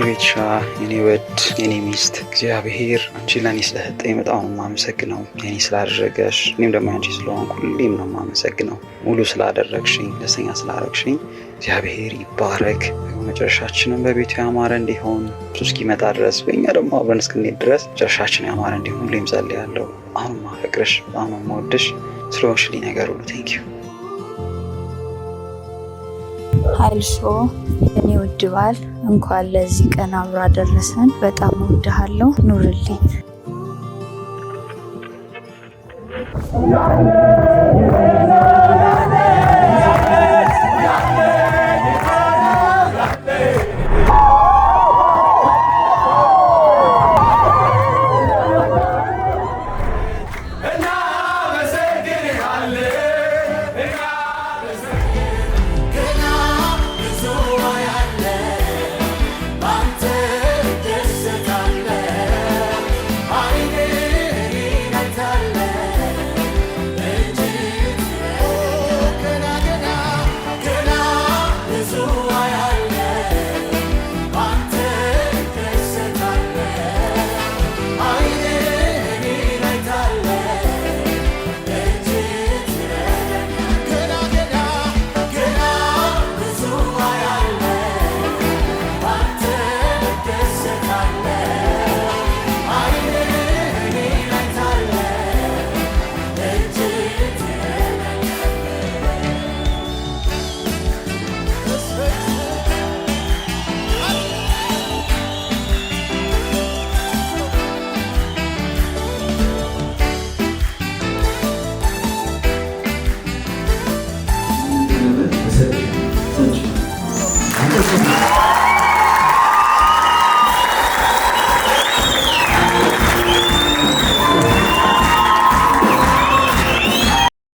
ቤትሻ፣ የኔ ውድ፣ የኔ ሚስት፣ እግዚአብሔር አንቺ ለእኔ ስለሰጠኝ በጣም ነው የማመሰግነው። የኔ ስላደረገሽ፣ እኔም ደግሞ ያንቺ ስለሆንኩ ሁሌም ነው የማመሰግነው። ሙሉ ስላደረግሽኝ፣ ደስተኛ ስላደረግሽኝ እግዚአብሔር ይባረክ። መጨረሻችንን በቤቱ ያማረ እንዲሆን፣ እሱ እስኪመጣ ድረስ ወይ እኛ ደግሞ አብረን እስክንሄድ ድረስ መጨረሻችን ያማረ እንዲሆን ሁሌም ጸልያለሁ። በጣም ነው የማፈቅርሽ፣ በጣም ነው የምወድሽ። ስለሆንሽልኝ ነገር ሁሉ thank you። ሀይልሾ፣ የኔ ውድ ባል፣ እንኳን ለዚህ ቀን አብሮ አደረሰን። በጣም እወድሃለሁ። ኑርልኝ።